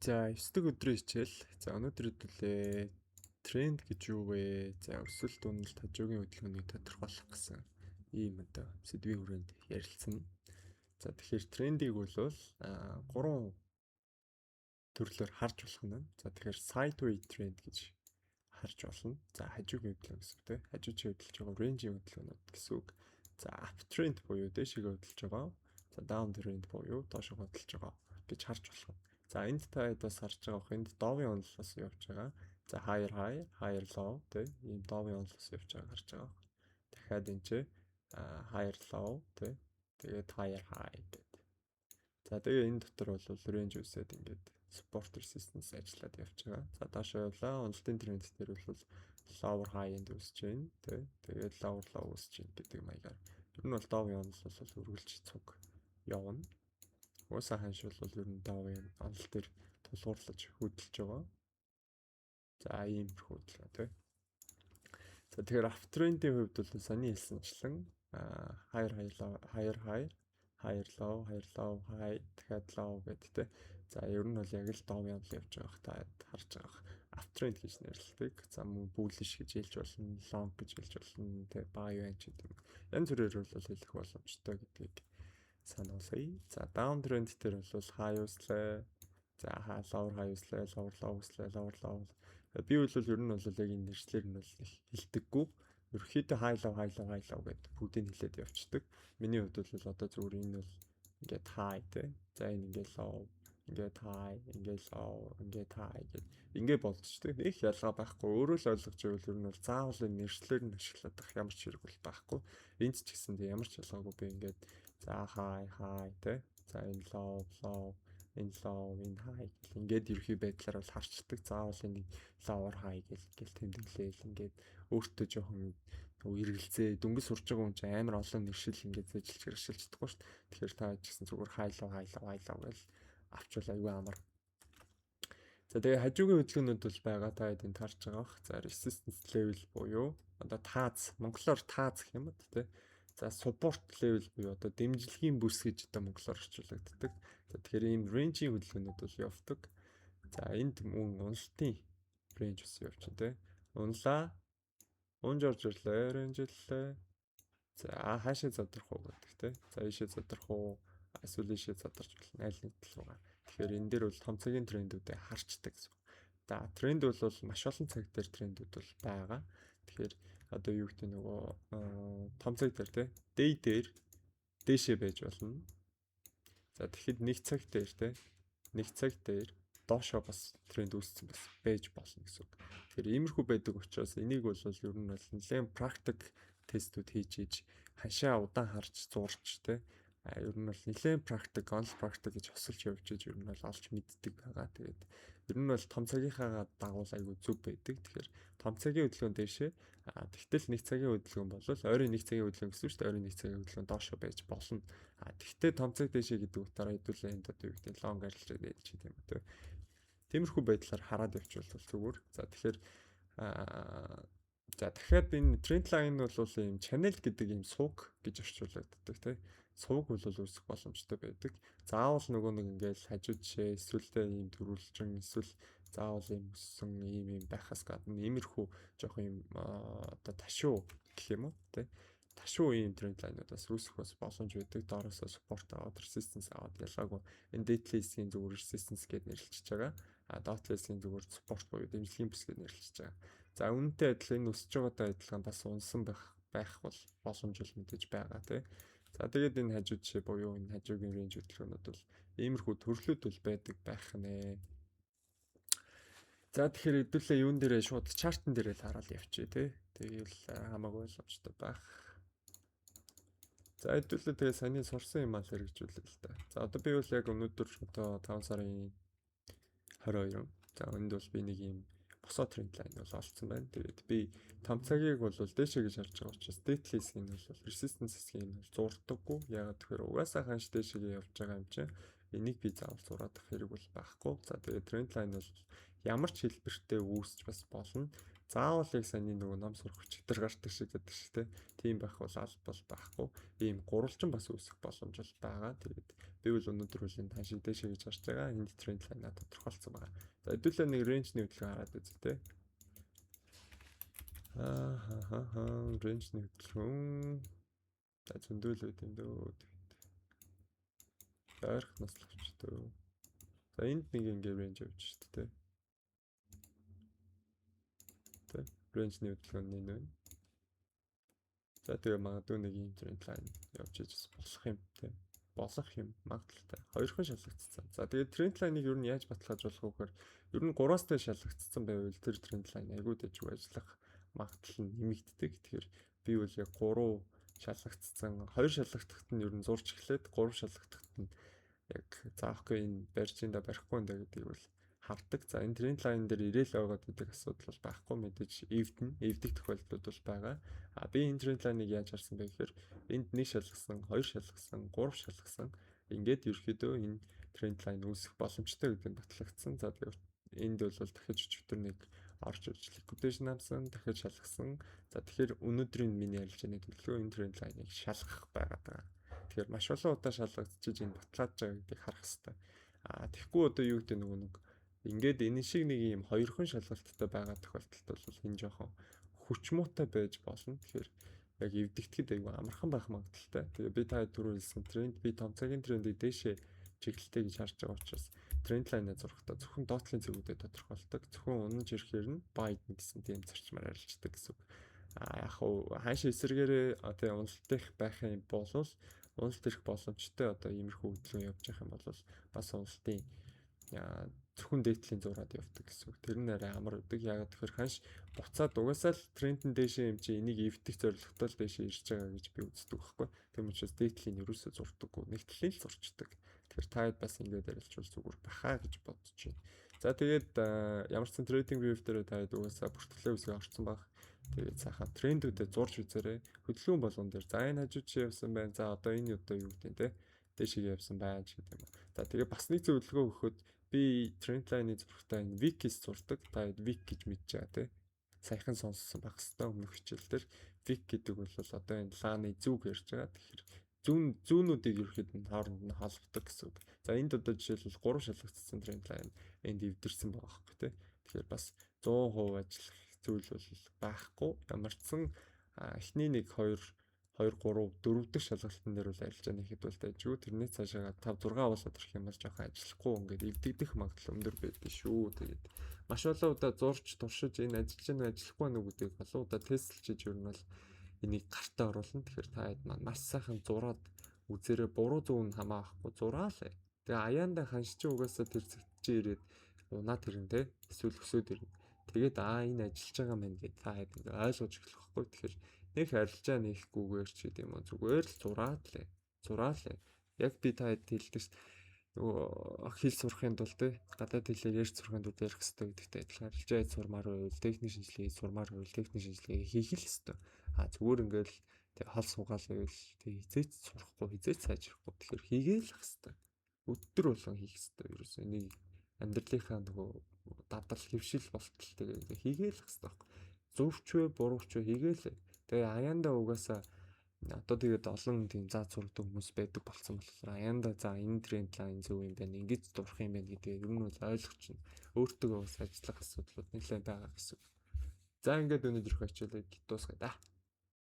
За, 9 дахь өдрийн хичээл. За, өнөөдөр хэдүүлээ тренд гэж юу вэ? За, өсөлт, уналт, хажуугийн хөдөлгөөнийг тодорхойлох гэсэн ийм одоо сэдвийн хүрээнд ярилцсан. За, тэгэхээр трендийг бол гурван төрлөөр харж болох нь. За, тэгэхээр sideway trend гэж харж болно. За, хажуугийн хөдөлгөөн гэсэн үг, тийм. Хажуу чи хөдөлж байгаа range ийн хөдөлгөөнүүд гэсэн үг. За, uptrend буюу дээшээ хөдөлж байгаа. За, down trend буюу доошоо хөдөлж байгаа гэж харж болох нь. За, энд та хэд бас харж байгаа бох, энд Dow-ын унал явж байгаа. За, higher high, higher low, тий, ийм Dow-ын унал явж байгааг харж байгаа. Дахиад энэ чи higher low, тий. Тэгээд higher high гэдэг. За, тэгээ энэ дотор бол range үүсээд ингээд support, resistance ажиллаад явж байгаа. За, доошоо явлаа. Уналтын тренд дээр бол lower high энд үүсэж байна, тий. Тэгээд lower low үүсэж байна гэдэг маягаар. Ер нь бол Dow-ын унал бол үргэлж цуг явна. Угаасаа ханш бол ер нь Dow-ын онол дээр тулгуурлаж хөдөлж байгаа. За, иймэрхүү хөдөлгөөн, тий. За, тэгэхээр uptrend-ийн хувьд бол саяны хэлсэнчлэн higher high, low, higher high, higher low, higher low, high, дахиад low гэдэг, тий. За, ер нь бол яг л Dow-ын онол явж байгаах та харж байгаа. Uptrend гэж нэрлэдэг. За, мөн bullish гэж хэлж болно, long гэж хэлж болно, тий, buy байна ч гэдэг юм. Янз бүрээр бол хэлэх боломжтой гэдгийг сануулъя. За, down trend дээр бол high үүслээ. За, lower high үүслээ, lower low үүслээ, lower low. Би бол ер нь бол яг энэ нэршлэр нь бол хэлдэггүй. Ерөнхийдөө high low, high low, high low гэдээ бүгдийг хэлээд явцдаг. Миний хувьд бол одоо зүгээр энэ бол ингээд high, те. За, энэ ингээд low, ингээд high, ингээд low, ингээд high гэд ингээд болдчихдаг. Нэг ялгаа байхгүй. Өөрөө л ойлгож байвал ер нь бол заавал энэ нэршлэр нь ашиглаад байх ямар ч хэрэг бол байхгүй. Энд ч гэсэн тэг ямар ч ялгаагүй би ингээд за high, high, те. За, энэ low, low, энэ low, энэ high гэл ингээд ерөхий байдлаар бол харчдаг. Заавал энэ lower high гэл ингээл тэмдэглээл ингээд өөртөө жоохон нөгөө эргэлзээ дөнгөж сурж байгаа хүн чинь амар олон нэршил ингээд зэжилж хэршилж чадахгүй шүү дээ. Тэгэхээр та ч гэсэн зүгээр high low, high low, high low гэл авчвал аюу амар. За, тэгээ хажуугийн хөдөлгөөнүүд бол байгаа, та хэдийн таарч байгаа бах. За, resistance level буюу одоо тааз, монголоор тааз гэх юм ба, тэ. За, support level буюу одоо дэмжлэгийн бүс гэж одоо монголоор орчуулагддаг. За, тэгэхээр ийм range-ийн хөдөлгөөнүүд бол явдаг. За, энд мөн уналтын range бас явж байна, тэ. Унлаа. Унж орж ирлээ, range лээ. За, хаашаа задрах уу гэдэг, тэ. За, ийшээ задрах уу, эсвэл ийшээ задарч болно, аль нэг тал руугаа. Тэгэхээр энэ дээр бол том цагийн трендүүдээ харчдаг гэсэн. За, тренд бол маш олон цаг дээр трендүүд бол байгаа. Тэгэхээр одоо юу гэдэг, нөгөө том цаг дээр, те, day дээр дээшээ байж болно. За, тэгэхэд нэг цаг дээр, те, нэг цаг дээр доошоо бас тренд үүссэн бас байж болно гэсэн үг. Тэгэхээр иймэрхүү байдаг учраас энийг бол ер нь бол нэлээд практик тестүүд хийж хийж хашаа удаан харж зурч, те, ер нь бол нэлээд практик, онл практик гэж хосолж явж иж ер нь бол олж мэддэг байгаа. Тэгээд ер нь бол том цагийнхаа дагуул айгүй зүг байдаг. Тэгэхээр том цагийн хөдөлгөөн дээшээ, тэгтэл нэг цагийн хөдөлгөөн бол ойрын нэг цагийн хөдөлгөөн гэсэн шүү дээ. Ойрын нэг цагийн хөдөлгөөн доошоо байж болно. Тэгтээ том цаг дээшээ гэдэг утгаараа хэдүүлээ энд одоо юу гэдэг, long арилжаад байж юм те. Тиймэрхүү байдлаар хараад явчихвал зүгээр. За, тэгэхээр за, дахиад энэ trend line бол ийм channel гэдэг ийм сувг гэж орчуулагддаг, тийм. Сувг бол үүсэх боломжтой байдаг. Заавал нөгөө нэг ингээл хажуу жишээ эсвэл ийм төрүүлжин эсвэл заавал ийм өссөн ийм ийм байхаас гадна иймэрхүү жоохон ийм одоо ташуу гэх юм уу, тий, ташуу ийм trend line-уудаас үүсэх бас боломж байдаг. Доороосоо support аваад, resistance аваад, ялгаагүй энэ дээдлээсийн зүгээр resistance гэдээ нэрлэж байгаа. А доотлээсийн зүгээр support буюу дэмжлэгийн бүс гэдээ нэрлэж байгаа. За, үүнтэй адилхан энэ өсөж байгаатай адилхан бас унсан байх байх бол боломж бол мэдээж байгаа, тий. За, тэгээд энэ хажуу жишээ буюу энэ хажуугийн range хөдөлгөөнүүд бол иймэрхүү төрлүүд бол байдаг байх нэ. За, тэгэхээр хэдүүлээ юун дээрээ шууд chart ан дээрээ л хараад явчих, тий. Тэгэл хамаагүй боломжтой байх. За, хэдүүлээ тэгээ саяны сурсан юм аа л хэрэгжүүлээ л та. За, одоо би бол яг өнөөдөр одоо 5 сарын 22. За, энд бол би нэг юм босоо trend line бол олцсон байна. Тэгээд би том цагийг бол дээшээ гэж харж байгаа учраас дээдлийн хэсгийг нь бол resistance хэсгийг нь бол зурдаггүй. Яагаад тэгэхээр угаасаа ханш дээшээ явж байгаа юм чинь энийг би заавал зураад авах хэрэг бол байхгүй. За, тэгээд trend line бол ямар ч хэлбэртэй үүсч бас болно. Заавал яг саяны нөгөө ном сурах өчигдөр гардаг шиг гэдэг шиг, те. Тийм байх бол аль бол байхгүй. Ийм гурвалжин бас үүсэх боломж бол байгаа. Тэгээд Би бол өнөөдөр үл энэ ханшийг дээшээ гэж харж байгаа. Энд trend line-а тодорхойлсон байгаа. За, хэдүүлээ нэг range-ний хөдөлгөөн хараад үзье те. Аа ха ха, range-ний хөдөлгөөн. За, зөндөл байт юм дөө. Тэгээд ойрхоноос л авч дөө. За, энд нэг ингээ range явж шүү дээ. Тэ, range-ний хөдөлгөөн нь энэ байна. За, тэгээ магадгүй нэг юм trend line явж иж болох юм тийм, болох юм магадлалтай. Хоёрхан шалгагдсан. За, тэгээд trend line-ыг ер нь яаж баталгаажуулах вэ гэхээр ер нь 3-аас дээш шалгагдсан байвал тэр trend line айгүй дэжгүй ажиллах магадлал нь нэмэгддэг. Тэгэхээр би бол яг 3 шалгагдсан, 2 шалгагдахад нь ер нь зурж эхлээд, 3 шалгагдахад нь яг за okay, энэ барьж ин да, барихгүй юм да гэдгийг бол хардаг. За, энэ trend line дээр ирээл байгаад байдаг асуудал бол байхгүй, мэдээж эвдэн, эвдэх тохиолдлууд бол байгаа. А би энэ trend line-ыг яаж харсан бэ гэхээр энд нэг шалгасан, хоёр шалгасан, гурав шалгасан. Ингээд ерөөхдөө энэ trend line үүсэх боломжтой гэдэг нь батлагдсан. За, тэгээд энд бол дахиж өчигдөр нэг орж ирж liquidation авсан, дахиж шалгасан. За, тэгэхээр өнөөдрийн миний арилжааны төлөвлөгөө энэ trend line-ыг шалгах байгаад байгаа. Тэгэхээр маш олон удаа шалгагдчихэж, энэ батлааж байгаа гэдгийг харах хэрэгтэй. А тэгэхгүй одоо юу гэдэг, нөгөө нэг ингээд энэ шиг нэг юм хоёрхан шалгалттай байгаа тохиолдолд бол энэ жоохон хүч муутай байж болно. Тэгэхээр яг эвдэгдэхэд айгүй амархан байх магадлалтай. Тэгээ би та түрүү хэлсэн тренд, би том цагийн трендийг дээшээ чиглэлтэй гэж харж байгаа учраас trend line-а зурхтаа зөвхөн доотлын цэгүүдэд тодорхойлдог. Зөвхөн унаж ирэхээр нь buy гэсэн тийм зарчмаар арилждаг гэсэн үг. А яг хуу хаашаа эсрэгээрээ тэгээ уналт их байх юм бол, уналт ирэх боломжтой одоо иймэрхүү хөдөлгөөн явж явах юм бол бас уналтын зөвхөн дээдлийн зураад явдаг гэсэн үг. Тэр нь арай амар өгдөг. Яагаад тэгэхээр ханш буцаад угаасаа л тренд нь дээшээ юм чи энийг эвдэх зорилготой л дээшээ ирж байгаа гэж би үздэг байхгүй. Тийм учраас дээдлийн ерөөсөө зурдаггүй. Нэг талын л зурчдаг. Тэгэхээр та хэд бас ингээд арилжвал зүгээр бахаа гэж бодож байна. За, тэгээд ямар ч сан trading view дээр та хэд угаасаа бүртгэлээ үсгээ орцсон баг. Тэгээд сайхан трендүүдэд зурж үзээрэй. Хөдөлгөөн болгон дээр за энэ хажуу чи явсан байна. За, одоо энэ одоо юу гэдэг те, дээшээ явсан байна ч гэдэг юм. За, тэгээ бас нэг зөвлөгөө өгөхөд би trend line-ы зурагтаа энэ wick-ис зурдаг. Та wick гэж мэдж байгаа те. Саяхан сонссон байх хэвээр өмнөх хичээл дээр wick гэдэг бол одоо энэ лааны зүг ярьж байгаа. Тэгэхээр зүүн зүүнүүдийг ерөөхдөө нь хооронд нь холбодог гэсэн үг. За, энд одоо жишээлбэл 3 шалгагдсан trend line энд эвдэрсэн байгаа байхгүй те. Тэгэхээр бас 100% ажиллах зүйл бол байхгүй. Ямар ч сан эхний 1 2 2 3 4 дахь шалгалтын дээр бол арилжаа нэхэд бол дайжгүй. Тэрний цаашаа 5 6 болоод ирэх юм бол жоохон ажиллахгүй ингээд эвдэгдэх магадлал өндөр байдаг шүү. Тэгээд маш олон удаа зурж туршиж, энэ ажиллаж байна уу, ажиллахгүй байна уу гэдгийг олон удаа тестлж ер нь бол энийг гартаа оруулна. Тэгэхээр та хэд маань маш сайхан зураад үзээрэй, буруу зөв нь хамаа авахгүй зураалаа. Тэгээ аяанда ханш чи угаасаа тэр зэгт чи ирээд унаад ирнэ те. Эсвэл өсөөд ирнэ. Тэгээд аа, энэ ажиллаж байгаа мэн гэд та хэд ингээ ойлгож эхлэх байхгүй. Тэгэхээр нэг арилжаа нэхгүйгээр ч гэдэм юм уу, зүгээр л зураад лээ. Зураалаа. Яг би та хэд хэлдэг ш, нөгөө хэл сурахын тулд те, гадаад хэлээр ярьж сурахын тулд ярих хэрэгтэй гэдэгтэй адилхан арилжаа сурмаар байвал, техник шинжилгээ сурмаар байвал техник шинжилгээ хийх л ёстой. А зүгээр ингээл тэг хол суугаал байвал тэг хизээч сурахгүй, хизээч сайжрахгүй. Тэгэхээр хийгээл ах хэвээр. Өдөр болгон хийх хэвээр. Ерөөсөө энийг амьдралынхаа нөгөө дадал хэвшил болтол тэгээ хийгээл ах хэвээр байхгүй. Зөвч вэ, бурууч вэ, хийгээл. Тэгээ аяанда угаасаа одоо тэгээд олон тийм заа зурдаг хүмүүс байдаг болсон болохоор аяанда за энэ trend line зөв юм байна, ингэж дурах юм байна гэдгээ ер нь бол ойлгочихно. Өөртөө бас ажиллах асуудлууд нэлээд байгаа гэсэн. За, ингээд өнөөдрийнхөө хичээлийг дуусгая да.